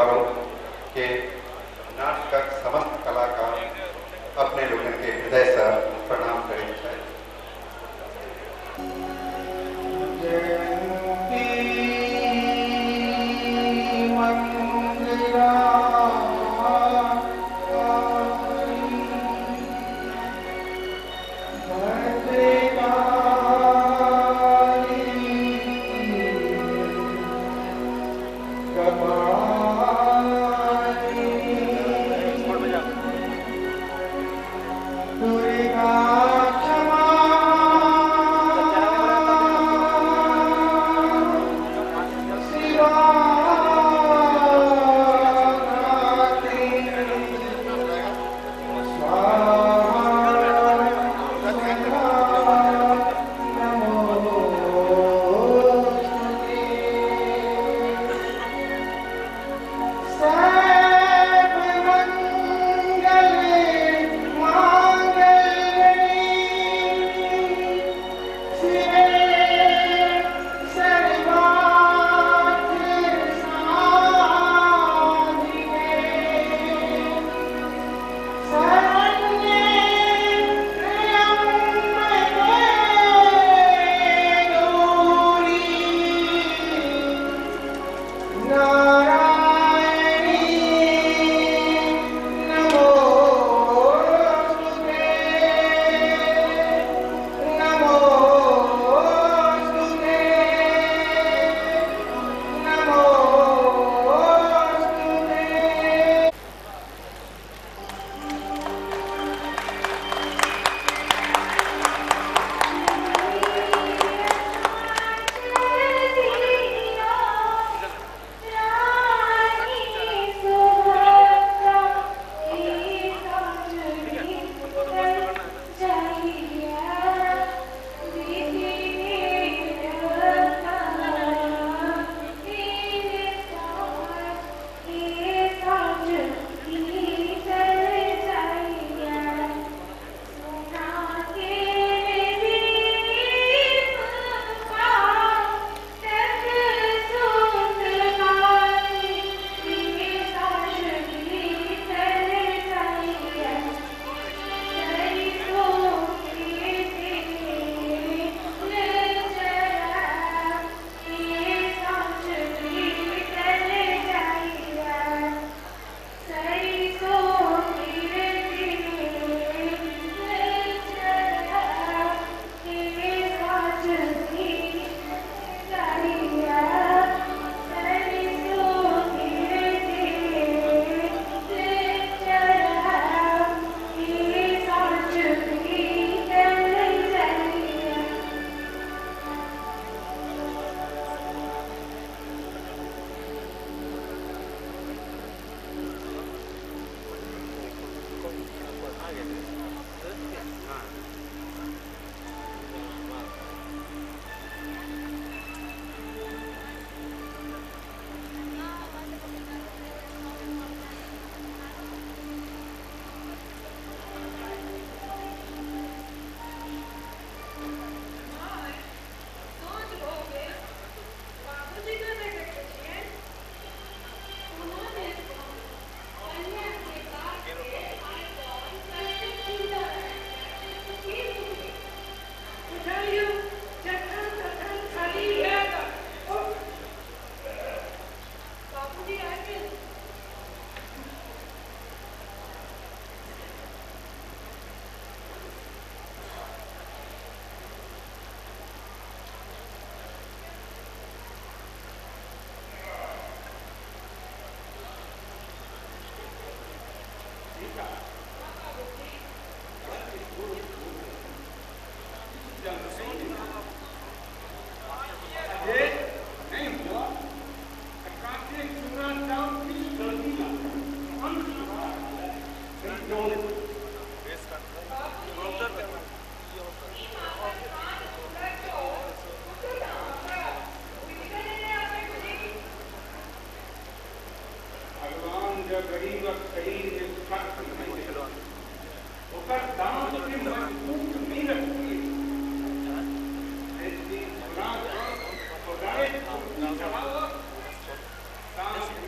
समारोह के नाटकक समस्त कलाकार अपने लोगन के हृदय से प्रणाम करैत छथि।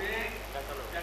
में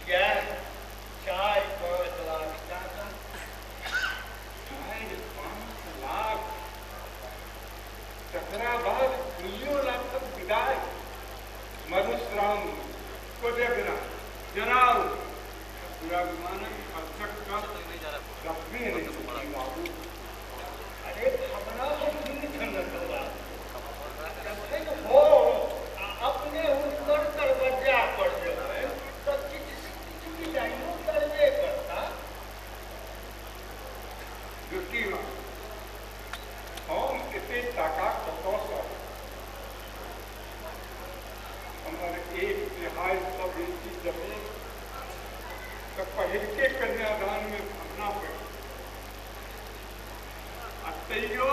यह 4-5 लाख टाका। 4-5 लाख, तकरा बाद 2 लाख तक विदाई, मधुश्रावणी, कोजगरा, जनाऊ, दुराभिमानक खर्चक का रखबे नहीं बाबू। अरे भावना तो भिन्न जखन हो अपने हुनकर दरवाजा पर जेबै तऽ किछु किछु विदाइयो करबे करता। जुटी हम एते टाका कतऽसँ? हमर 1/3 सँ बेसी जमीन तऽ पहिलके कन्यादानमे भरना पड़ि, आ तैयो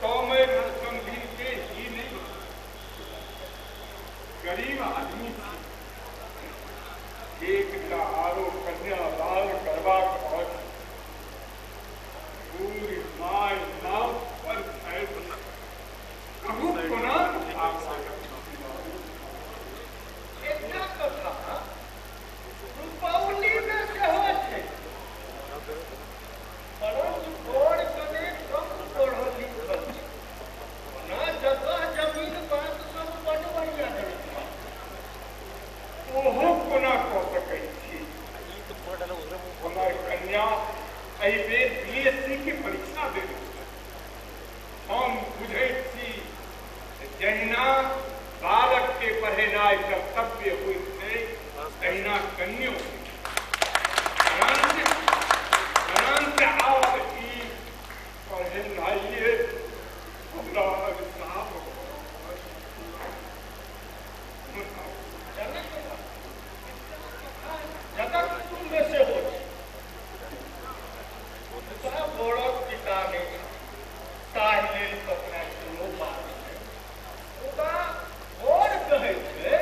कमे समझी के ही नहीं। गरीब आदमी छी, एकटा आरो कन्यादान करबाक अछि। पूरी my नाव पर खाइत कहू कोना भाग सकत? एकटा कथा रुपौलीमे सेहो छै, परन्तु बर कने कम पढ़ल लिखल छै। ओना जगह जमीन बात सब बड्ड बढ़िआँ जनक। ओहो कोना कऽ सकैत छी? हमर कन्या एहि बेर BSc के परीक्षा देने छै। हम बुझैत छी जहिना बालक के पढ़ेनाइ कर्तव्य होइत छै तहिना कन्यो। परंच आब ई पढ़ेनाइए हमरा अभिशाप। जनक जनकपुरमे सेहो छै। मुदा बरक पिता नहि छै, ताहि लेल ककरा कोनो बात नहि। मुदा बर कहै छै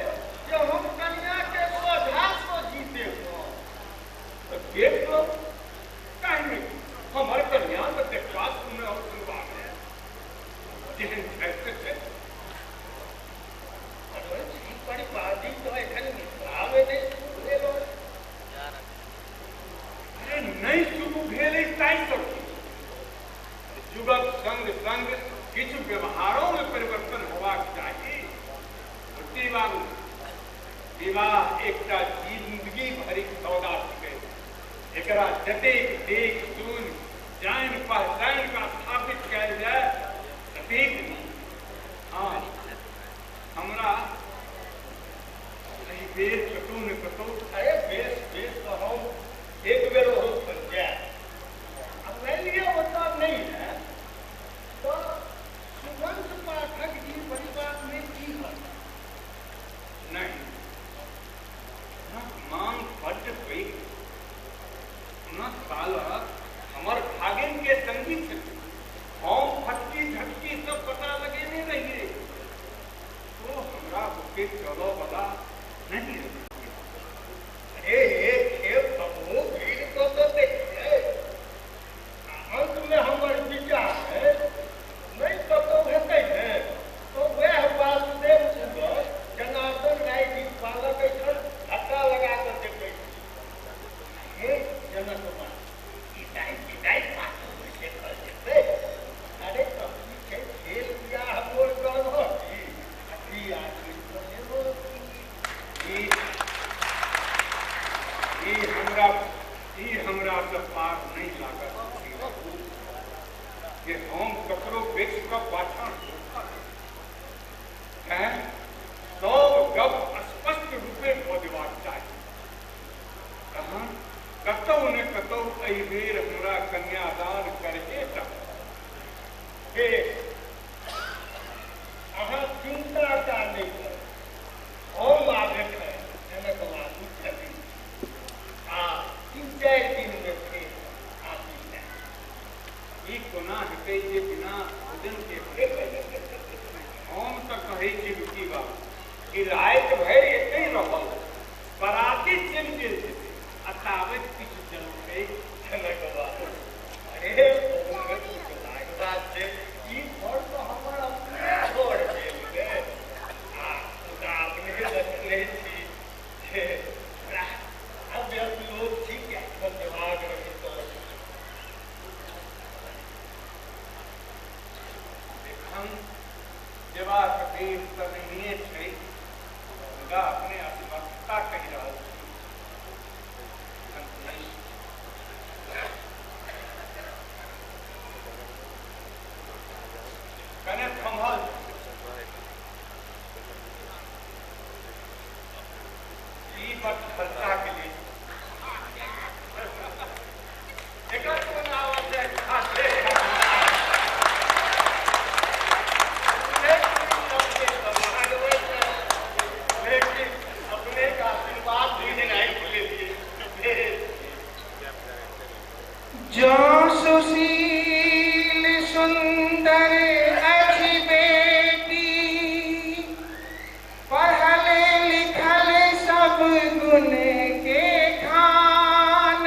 जे हम कन्याके सोझासँ जीते। तऽ देख लो, काहे नहि? हमर कन्या तऽ देखबा सुनबा सुनबामे जेहन छथि से छथि। परंच ई परिपाटी तऽ एखन मिथिलामे नहि शुरू भेल अछि। अरे नहि शुरू भेल अछि ताहिसँ की? युगक संग संग किछु व्यवहारोमे परिवर्तन होबाक चाही। छोटी बाबू, विवाह एकटा जिंदगी भरिक सौदा थिकै। एकरा जतेक देख सुन जानि पहचानि कऽ स्थापित कयल जाय ततेक नीक। हँ, हमरा एहि बेर कतहु ने कतहु अरे बेस बेस, तऽ हम एक बेर ओहो पर जायब। आ मानि लिअ ओतऽ नहि है तऽ सुमंत पाठक जी परिवारमे की होत? नहि, हुनक मांग बड्ड पैघ। हुनक बालक हमर भागिन के संगी छथिन। हम फटकी झटकी सब पता लगेने रहियै, तो हमरा बुके चलऽ बला नहीं अछि। अरे एक खेप हमहूँ भीड़ कऽ तऽ देखियै। आ अन्तमे हमर विचार है, नहि कतहु हेतै ने तऽ वएह वासुदेव सुन्दर जनार्दन राय जी बालक एहिठाम धक्का लगा कऽ देखै छी। हे जनक बाबू, ई दाइ विदाइ पाछूमे देखल जेतै। अरे तऽ की छै, खेल बियाह मोर करबह की आ बियाह छोड़ि कऽ लेबह की? ई देखने छी जे बड़ा अव्यस्त लोक छी कि दिमाग रहित। एखन देबाक देव तऽ नहिए छै, मुदा अपने असमर्थता कहि रहल छी। कने थम्हल ई बड़ खर्चा के लिए एकर कोन आवश्यक छै? लेकिन अपने का आशीर्वाद भी नहीं भूले। जो सुशील सुंदर अछि बेटी, पढ़ल लिखल सब गुण के खान,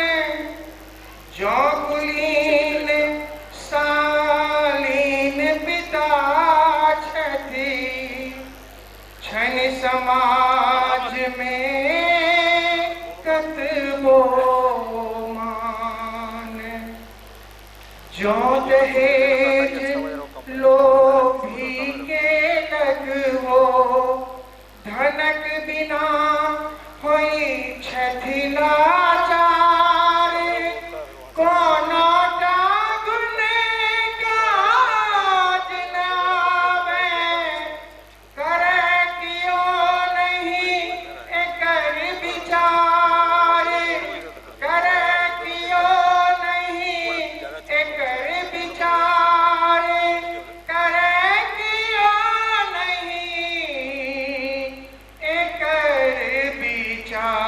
जो कुलीन शालीन पिता छथि, छनि समाज में कतबो मान। जो दहेज लोभी के लगवो, धनक बिना होई छथि लाचार, कोनो टा गुण काज न आवे, करे कियो नहीं एकर विचार, करे कियो नहीं एकर विचार, करे कियो नहीं एकर विचार।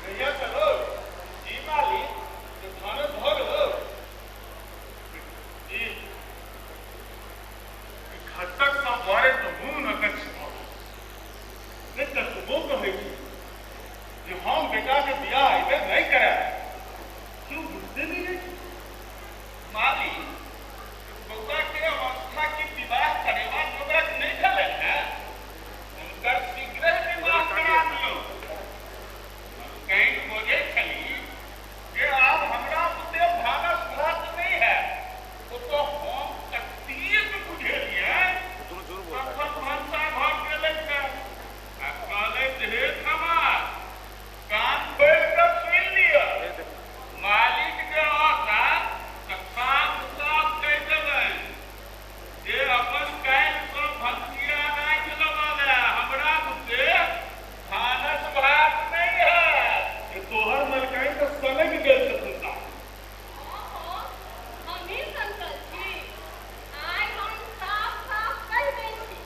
भैया चलो जी मालिक, तो भानस भऽ गेलो जी। घटक सब बारे तो मुँह न कछ भऽ गेल। नहि तऽ सुबो कहै छी जे हम बेटा के बियाह एहिबेर नहि करायब। क्यों बुझते नहीं रहै छी? मालिक, बौआ के अवस्था के विवाह करेबा जोगरक नहि भेलै ने, हुनकर शीघ्र विवाह करा दियौ। कहीं बजै छली जे आब हमरा बुते भानस भात नहि है, ओ तो हम कतेक बुझेलियै तखन भनसा घर गेलै आ कहलथि, हे खमार, कान खोलि कऽ सुनि लिअ, मालिक जे औता तऽ साफ साफ कहि देबनि जे अपन काल्हिसँ भनसिया राखि लेबऽ लए, हमरा बुते भानस भात नहि हैत। जे तोहर मलकाइन तऽ सनकि गेल छथुन साहब। हमही संकल छी। आइ हम साफ साफ कहि दै छी,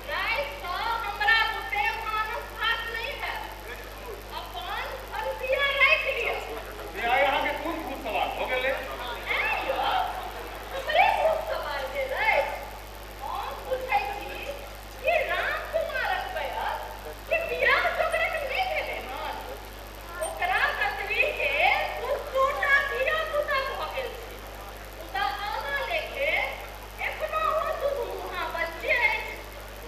रातिसँ हमरा बुते भानस भात नहि हैत। अपन भनसिया राखि लिअ। जे आइ अहाँके कोन भूत सवार भऽ गेलै? ऐं यौ, हमरे भूत सवार भेल अछि। हम पुछै छी कि रामकुमारक बयस कि बियाह जोगरक नहि भेलै हन? ओकरा कतबी के दू-दूटा धिया-पुता भऽ गेल छै, मुदा अहाँ लेखे एखनो ओ दुधमुँहा बच्चे अछि।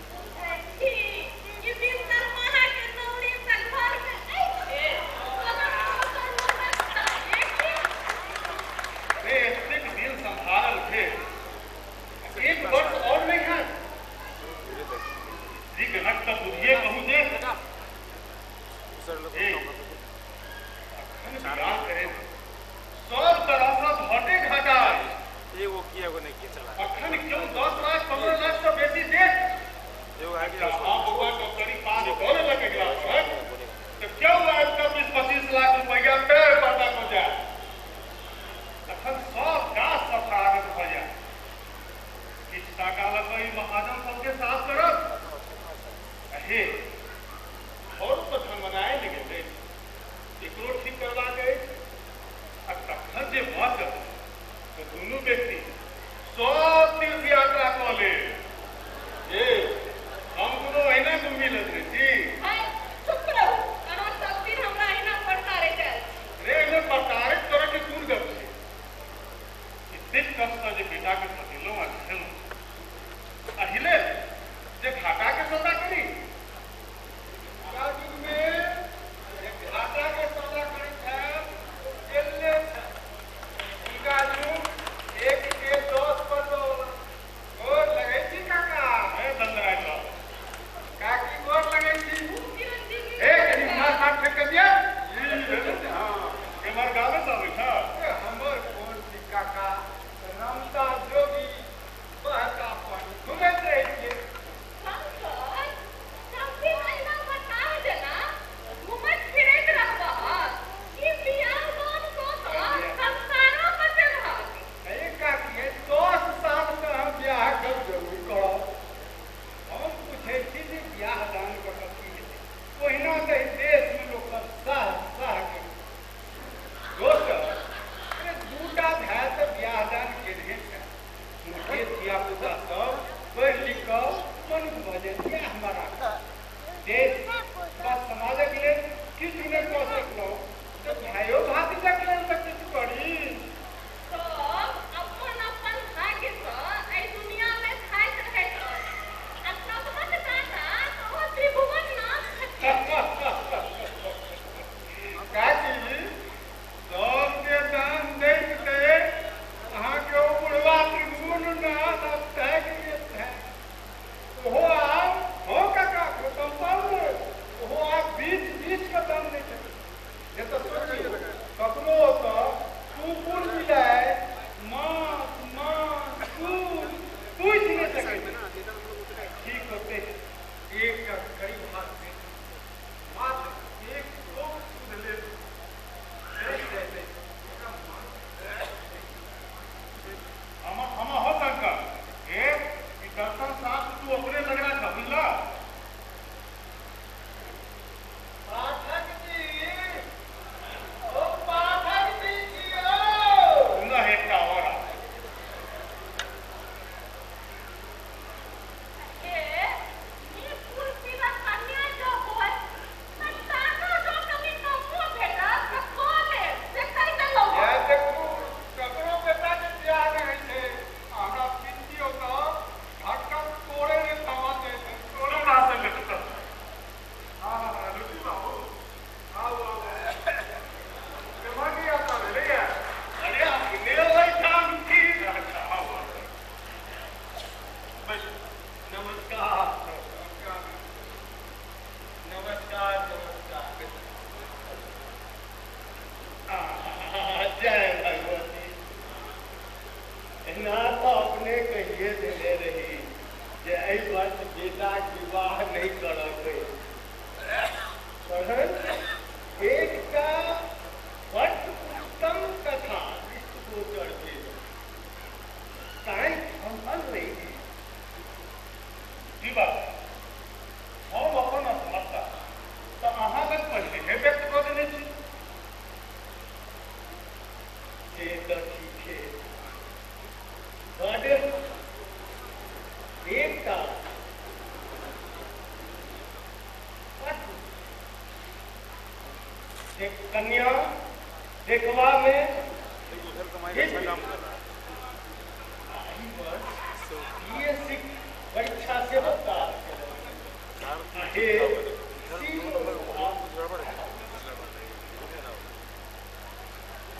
पुछै छी कि विश्वकर्मा के नौरी तऽ घरमे अछि, तहन दोसर लोकक खाइए की? रे एतेक दिन सम्हारल भेल, एक वर्ष और नहि हैत। स्त्रीगणक तऽ बुझिए कहू जे ए, अखन बियाह करे सब तरहसँ घटे घाटा अछि। एगो किया एगो नहीं किया चला। अखन क्यों 10 लाख 15 लाख से बेसी देत? एगो आगे अच्छा हाँ बउआ, डॉक्टरी पास कऽ लेलक एकरा पर तऽ क्यों आबि कऽ 20-25 लाख रुपैआ पैर पर्दा हो जाए, तखन सब गाछ सब फरागत भऽ जाए। किछु टाका लऽ कऽ ई महाजन सबके साफ करत। हे, घरो तऽ ढंगनाए ने गेल अछि, एकरो ठीक करबाक अछि। आ तखन कहिए देने रही जे एहि वर्ष बेटाक विवाह नहि करब। परंतु एकटा बड्ड उत्तम कथा दृष्टिगोचर भेल, ताहि थम्हल रहि गेल। जी बाबू, हम अपन असमर्थता तऽ अहाँ लग पहिने व्यक्त कऽ देने छी। से तऽ ठीके, बड एकटा जे कन्या देखबा में बीएससी परीक्षा सेहो पास केलक।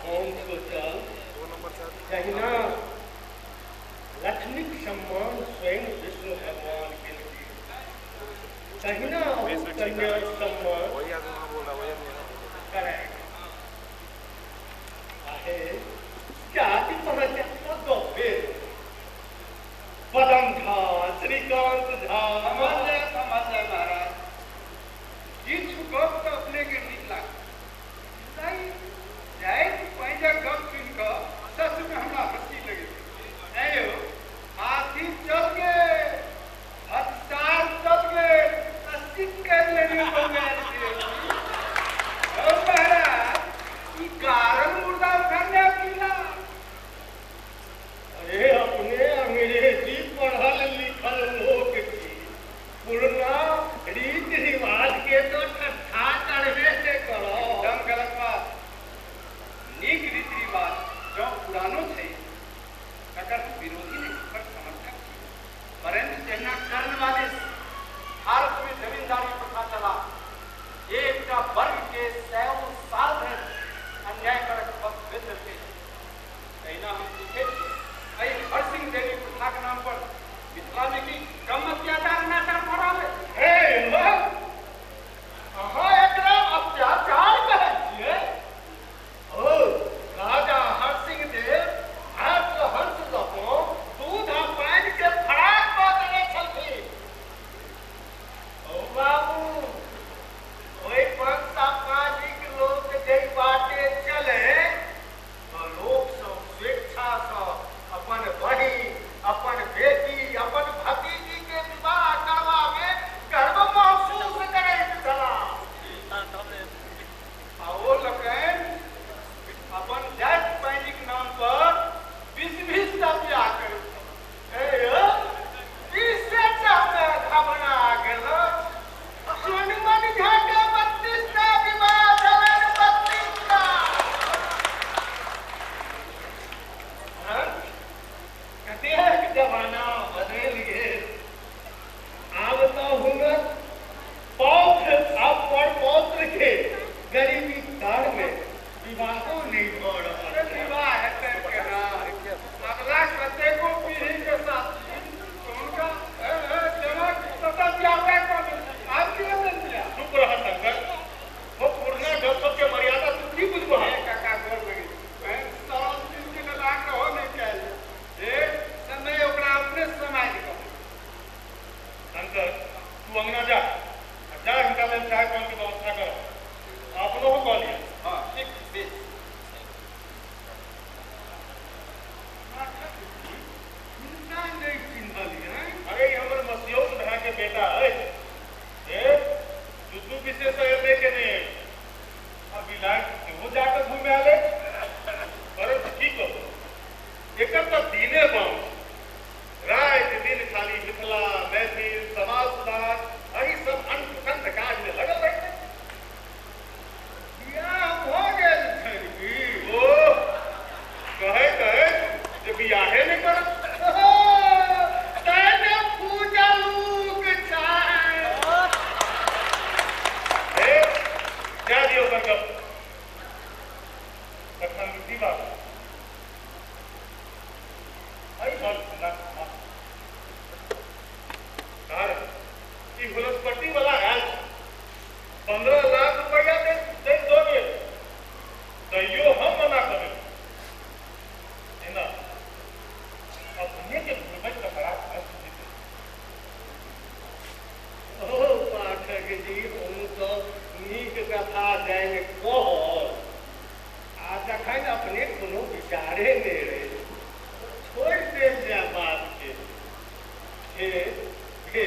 हम सोचल जहिना लक्ष्मीक सम्मान स्वयं विष्णु भगवान केलखिन, तहिना कन्या सम्मान करै। आहे जाति पहचान गप पदम झा, श्रीकांत झा। समझ जाए महाराज, किछु गप तऽ अपने के नीक लागल। जाइत पैंजक गप सुनि कऽ सच में हमरा हँसी लगै। आयो हाथी चल गेल, हथसार चल गेल, सिक्कर लेने बंगाल के। ओ महाराज, ई कारण मुर्दा उखाड़ने पीला। अरे अपने अंग्रेजी पढ़ल लिखल लोक छी, पुरना रीति रिवाज के तो ठट्ठा करबे से करो। एकदम गलत बात। नीक रीति रिवाज जँ पुरानो छै तकर विरोधी नहि पर समर्थक छी। परंतु जहिना कर्णवालिस भारत में जमींदारी प्रथा चला एकटा वर्ग के सौ साल धरि अन्याय करक भेल देलकै, तहिना हम पूछै छी एहि हरसिंह देवी प्रथाक नाम पर मिथिला में की कम अत्याचार अनाचार भऽ रहल है? अहाँ एकरा अत्याचार कहै छियै? ओ राजा हरसिंह देव हंस लऽ कऽ दूध आ पानि के फराक कऽ देने छलखिन। ओ बाबू, ओहि पर सामाजिक लोक जाहि बाटे चले तऽ लोक सब स्वेच्छासँ अपन बहिन, अपन बेटी, अपन भतीजी के विवाह करबामे गर्व महसूस करैत छलाह। आ ओ लोकनि अपन जाति पानिक नाम पर 20-20 टा बियाह करैत छलाह। 20टा मे घबरा गेल। सोनमन झा के 32 टा विवाह भेलनि, 32 टा। कतेक जमाना बदलि गेल। आब तऽ हुनक पौत्र आ परपौत्र के गरीबी तर में विवाहो नहि भऽ रहल। विवाह हेतै केना? अगला कतेको पीढ़ी के साथी हुनका जनक सतत बियाह कऽ देलखिन। आब की हेतै बियाह? चुप रह शंकर, वो पुरना गप सबके मर्यादा तू की बुझबह? काका गोर लगै छी। सरल चीज के लेल आग्रहो नहि कयल जे समय ओकरा अपने समाधि कऽ। शंकर, तू अंगना जा, जा हिनका लेल चाय पान के व्यवस्था कर, अपनो हो कऽ लिअ। हाँ ठीक बेस। हिनका नहि चिन्हलियनि? अरे ई हमर मसियौत भाय के बेटा अछि। ए दू विशेष एबे के नहि अछि। आ विलायत सेहो जाकऽ घुमि आयल अछि। परंतु की कहू, एकर तऽ दिने बाम, राति दिन खाली मिथिला मैथिल समाज सुधार एहि सब अंत संत काज में लगल रहैत अछि। बियाह भऽ गेल छनि की? ओ कहैत अछि जे बियाहे नहि करत। तैं ने फूटलूक छै। ए जा दियौ ओकर गप। तखन की बात एहि वर्ष कारण ई हुलसपट्टी वाला आयल छै, 15 लाख रुपया दे दऽ गेल, तैयो हम मना कऽ देलियै। एना अपने के घुरबैत तऽ कोनो विचारे नहि रहे, छोड़ि देल जाय बात के। हे हे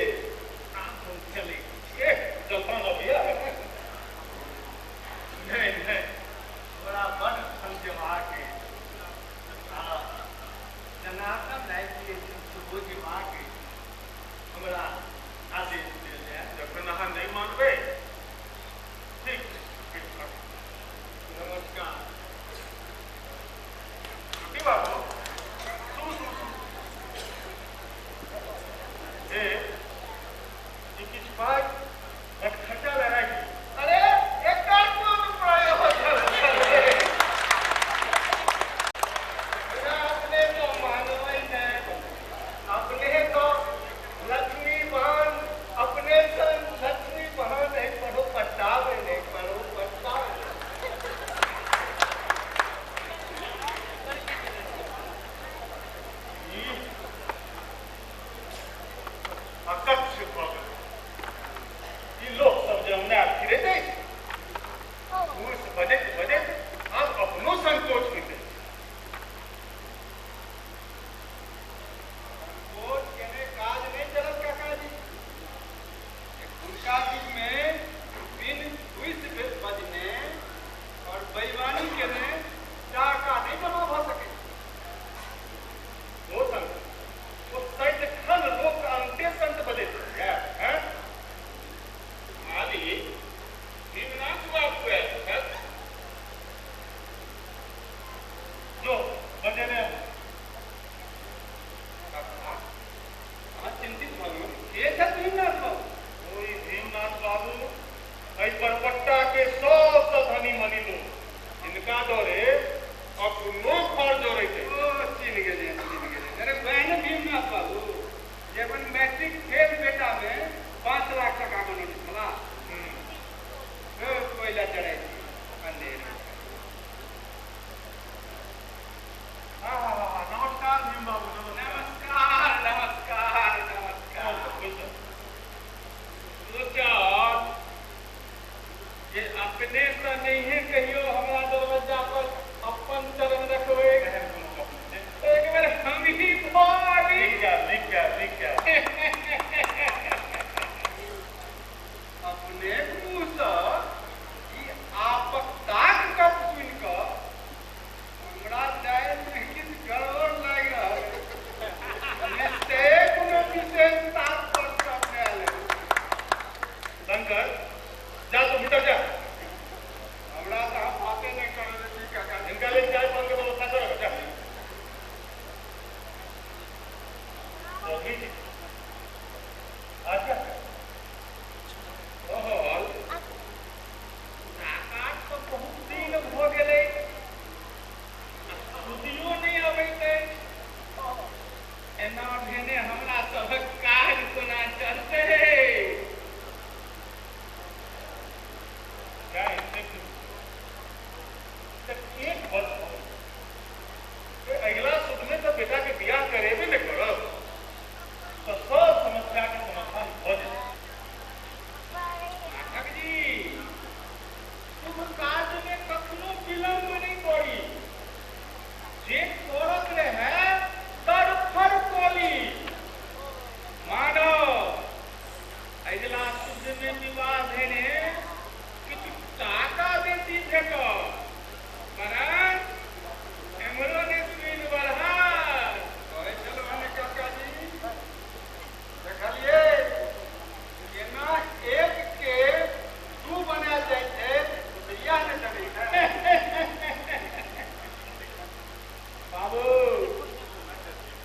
आब हम चलै छियै। जलपान लऽ लिअ। नहि नहि, हमरा बड्ड ठंड जेबाक अछि। आ जनार्दन नायक जी सेहो जेबाक अछि। हमरा आदेश देल जाय। जखन अहाँ नहि मानबै, ठीक छै। नमस्कार। छोटी बाबू, सुनू सुनू सुनू। हे, ई किछु पाइ बड खर्चा लए राखि लिअ। अरे एकर कोन प्रयोजन छलै? अपने तो मानबै नहि। अपने तो लक्ष्मी बहन, अपने सन लक्ष्मी बहन नहीं परोपट्टामे नहि, परोपट्टामे। ई अकच्छ भऽ गेल। ई लोक सब जे हमरा फिरैत अछि, फूस बजैत बजैत आब अपनो संकोच होइत अछि। संकोच केने काज नहि चलत काकाजी। एखुनका युगमे बिन फूसि बजने और बेईमानी केने टाका नहि जमा भऽ सकै। ओ संग ओ सदिखन लोक अन्ते संत बजैत रहैए, हैं? माली, भीमनाथ बाबू आयल छथि। जो बजेने आबू। काका, अहाँ चिन्तित भऽ गेलहुँ। के छथि भीमनाथ बाबू? ओहि भीमनाथ बाबू एहि परपट्टा के सबसँ धनी मनी लोक। हिनका डरे अपनो खर जोड़ैत अछि। ओ चिन्ह गेलियनि, चिन्ह गेलियनि। अरे वएह ने भीमनाथ बाबू जे अपन मैट्रिक फेल बेटामे 5 लाख टका बनौने छलाह। ओ कोयला चढ़ाइ छी अंधेर। हाँ हाँ हाँ हाँ, नमस्कार भीम बाबू, नमस्कार। नमस्कार नमस्कार नमस्कार। सोचल जे अपने से नहिए कहियो हमरा दरवाजा पर अपन चरण रखबै, एहन कोनो गप नहि छै। एक बेर हम ही भऽ आबी। लिख जायब, लिख जायब, लिख जायब। अपने मुँहसँ ई आपकताक गप सुनि कऽ हमरा दालिमे किछु गड़बड़ लागि रहल अछि। निश्चये कोनो विशेष तात्पर्य अपने आयल अछि। शंकर, जा तू भीतर जा। हमरा तऽ अहाँ बाते नहि करऽ दै छी काका। हिनका लेल चाय पान के व्यवस्था करब, जा। चौधरी जी, अच्छा कहल टाका तऽ बहुत दिन भऽ गेलै, आ छुट्टियो नहि अबैत अछि। एना भेने हमरा सभक काज कोना चलतै? जाय देखू तऽ एक वर्ष भऽ गेल। तऽ अगिला सुदमे तऽ बेटाके बियाह करेबे ने करब, तऽ सब समस्याके समाधान भऽ जेतै। पाठक जी, शुभ काजमे कखनो विलम्ब नहि करी। जे करत रहै तड़फड़ कऽ ली। मानव अगिला शुद्धमे विवाह भेने किछु टाका बेसी भेटत, परंच एम्हरो ने सुनि बढ़त। कहै छलहुँ हन काकाजी, देखलियै केना एक के दू बनायल जाइ छै, से इएह ने जनै छै। बाबू,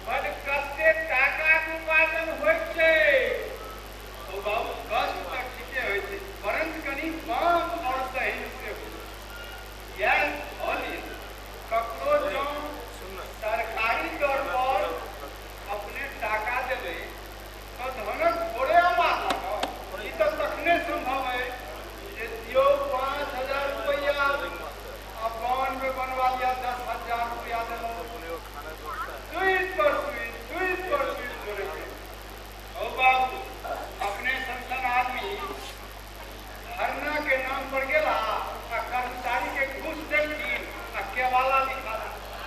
बड कष्टे टाकाक उपार्जन होइत छै। ओ बाबू, कष्ट तऽ ठीके होइ छै, परंच कनि बाम और दहिन सेहो। इएह धऽ लिअ, ककरो जँ सरकारी तौर पर अपने टाका देबै तऽ धनक थोड़े अभाव लागत। ई तऽ तखने सम्भव अइ जे दियौ 5,000 रुपैआ आ बानमे बनवा लिअ 10,000 रुपैआ देलहुँ। सुइत पर सुइत, सुइत पर सुइत जोड़ै छै। ओ बाबू, अपने सन सन आदमी धरना के नाम पर गेला आ कर्मचारी के घूस देलखिन आ केवाला लिखा देलखिन।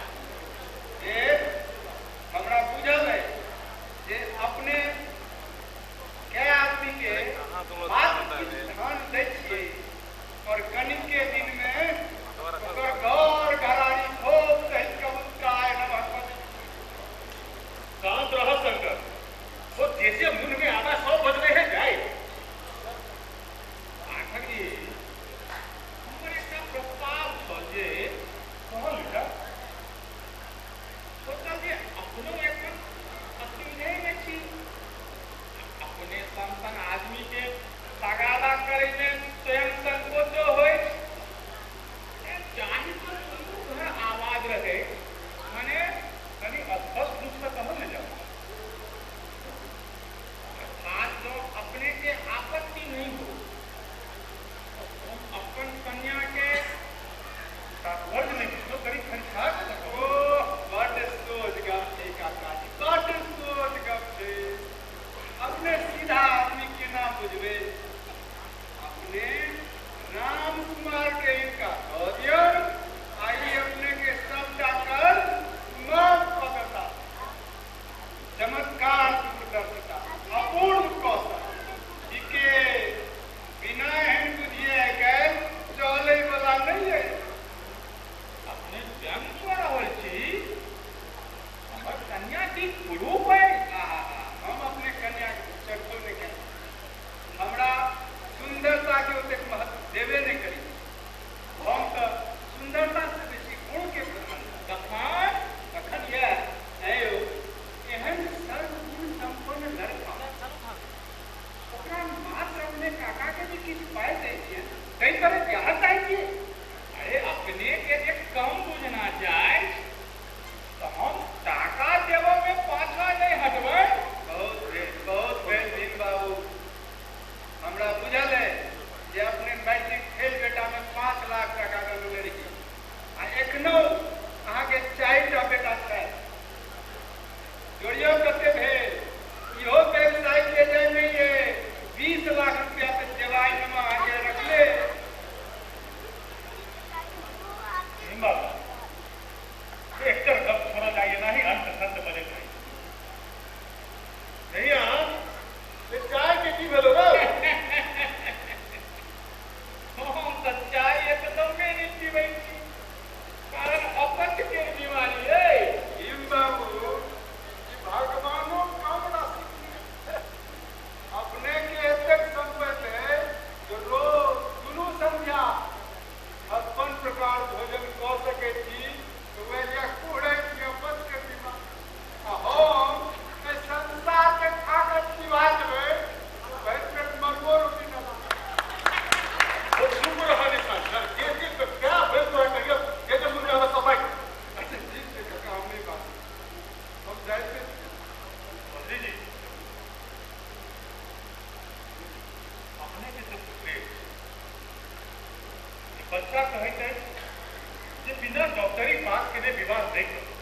बुझियौ अहाँके 4टा बेटा छथि। जोड़ियौ कते भेल? इहो व्यवसाय के जाय नहीं है 20 लाख रुपया से जवाई हम अहाँके रखले। बाबा एकर गप छोड़ा जाइए नहीं अंत संत बजे खाई नहीं हाँ चाय के की भेलो रे? हम तऽ चाय एकदमे नहि पीबै छी, कारण अपच के बीमारी है। भीम बाबू ई भगवानो कम रसिक अपने के एतेक संपत्ति है जो रोज दुनू संध्या 56 प्रकार भोजन कऽ सकै छी, तो वह कुहरै छी अपच के बीमारी। आ हम एहि संसार के खा कऽ चिबा देबै भरि पेट मरुओ रोटी न लागत। चुप रह निशान सर के के क्या भेल तोरा कहियो के जे मुंह में सफाई। अच्छा ठीक छै काका, हम नहीं बात हम जाइते छी। चौधरी जी अपने के तो पुछले बच्चा कहैत अछि जे बिना डॉक्टरी पास केने विवाह नहीं करू।